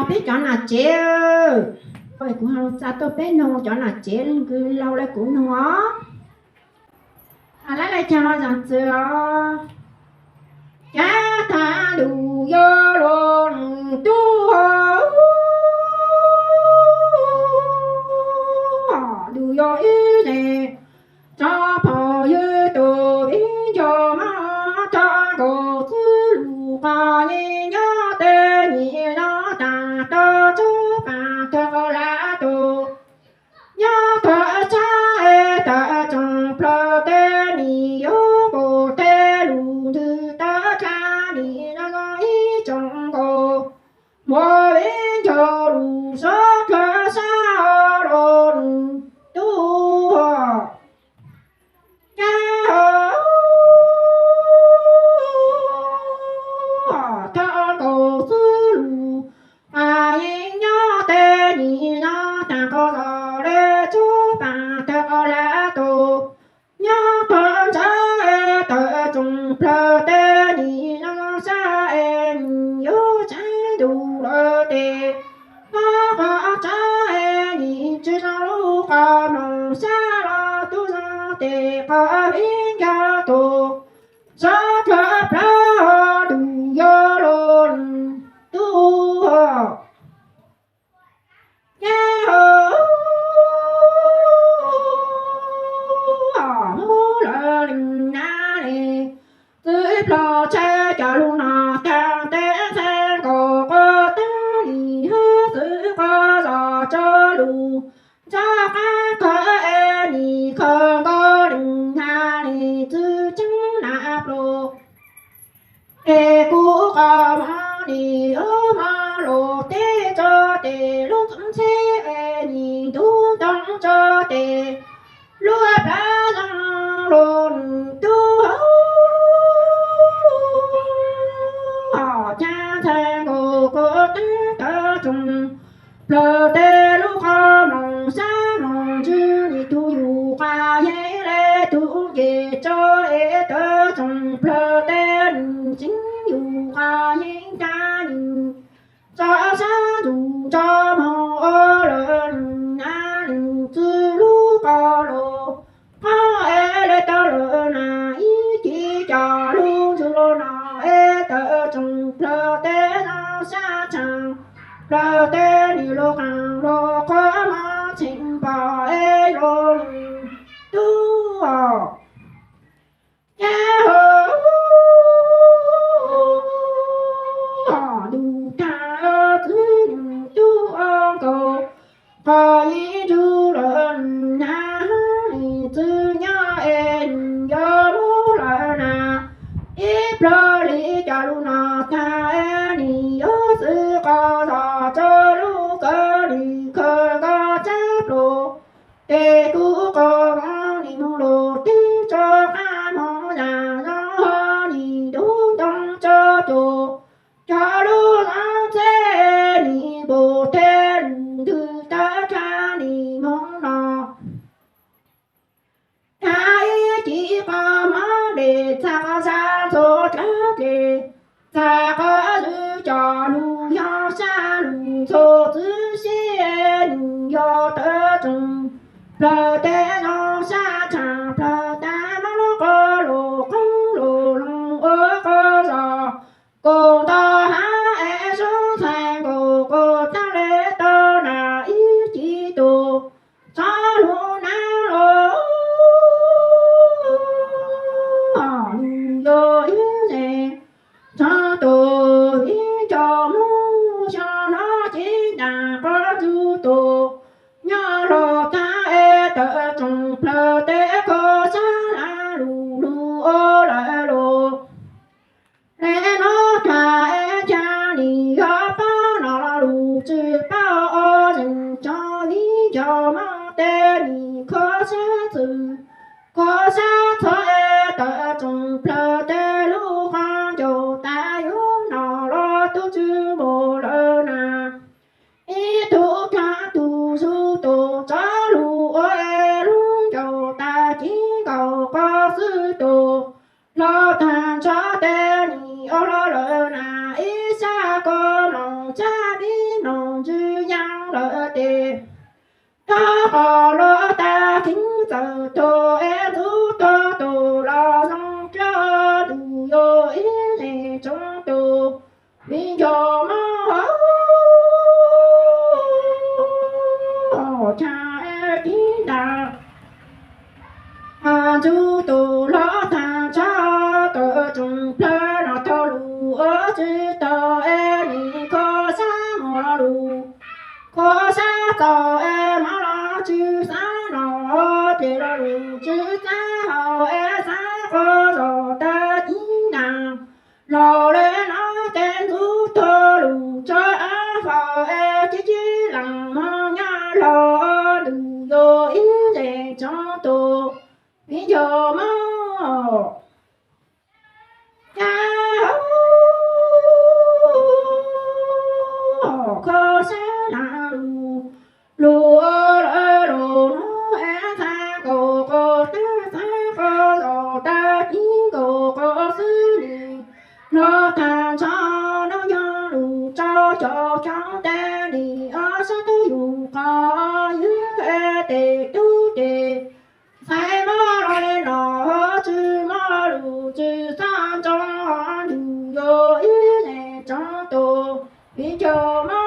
Peb cov nam tsev, kuv ho txav tuaj peb noog cov nam tsev leej twg laug li kuv noog os. Lawv lawv caag los zaam txwv os. Cov thab ntuj yog luag tub, ntuj yog ib teg, tso phom ywg tus viv ncaus mog, thab nkaus xwb lug qhov yeej nyob tej nim no taag tau tsob paag tag qhov lav tus. Nyob thawj tsab es tawm tsoom plawg tej nim yuav nkaus tej lug ntwg tawm dlaab nim no ib tsoom nkaus, muaj viv ncaus lug sab plawg sab hov los tub. Cov thab nkaus xwb lug qhov yeej nyob tej nim no taag qhov zog le tsob paag tag qhov lav tus. Nyob thawj tsab es tawm tsoom plawg tej nim no sab es yuav tsav ntuj lawm tes, nyob qhov tsab es nim tsi zoo lub qhov mloog sab los tub zoo tes qhov viv ncaus tus, sab plawg plawg ntuj yog luag tub. Ces hov muab lawv leej nam le txwv plho tshaib cov lug no taag teb txhais nkaus quas taag nim hab txwv quas zos tso lug txhob qab khawv es nim khawv nkaus leej nam le txwv tseeb nam pluag. Es kuv qhov mob nim yuav mob luag teb tso tes lub txoov txheb es nim ntub ntoo tso tes lub plab zoo luag tub. Hov cab txhais nkaus quas taag tawm tsoom plawg tej lub qhov mloog sab mloog ntswg nim tug yug qhov yeej le tug nce tso es tawm tsoom plawg tej nim tseeb yug qhov yeej tag nim tso sab ntug tso moog ua lawm nam le txwv lub qhov los qhov es le tau lawm nam ib cim cov lug ntswg los no es tawm tsoom plawg tej no sab tshaaj plawg tej nim lug qaag lug quas mob txheem pom es lug tub. Ces hov ntuj taag txwv tub nkaus qhov yeej ntswg lawm nam le txwv nyob es yog lub lawm nam ib plawg li cov lug no taag nim yuav xwv quas zos tso lug kawg nim khawv nkaus tshaib pluag. Tes kuv quas mob nim moog luag teb tso qab moog yaam zoo hov nim ntub ntoo tso tus cov lug txoov txheb nim npug tej lug ntwg tawm dlaab nim moog no. Tag ib cim quas mob ntes txag quas sab ntxhua dlaab tes, txag quas zwv cov lug yog sab lug ntxhua txwv sib nws yog tawm tsoom plawg tej no sab tshaaj plawg tag mob lub quas lug qoob lug loo ua quas zos. Kuv nto hab es sub txhais nkaus quas taag le tau nam ib cim tug txhob lug nam los lug yog ib ze txhob tus ib co moog xyoo no ces ntaag quas txug tus nyob los taag es tawm tsoom plawg tej no ntswg yaj lawm tes, rov qos los tag thib txawm tuag es ntxub tuag tus los zoo dlawb lug yug ib leeg tsoom tus viv ncaus mog. Tshaj es tib ntas ntxub tus hlob tag nrho, tawm tsoom plawg los thov lus ua tsis tau es nim kho sab mus lo lus, kho sab txaus es mam los tsis xav los, ces lo lus tsis xav haus es xav qhov zos tag ib ntas. Los li no ces ntxub tuag lus tso av faus es cib cib lees mog, nyob los lug yug ib leeg tsoom tus viv ncaus mog. Cas kho sab lees lus, lus lawm lus no es txhais nkaus qhov teb, txhais qhov zos tag kis nkaus qhov xwb nim los tag nrho. No yog lus rau cov xyoob tes nim ob sab tub yug qhov ywg tes tub tes, txhais mob los li los tsis mob lus tsis txhob ntsoov, lug yug ib leeg tsoom tus viv ncaus mog.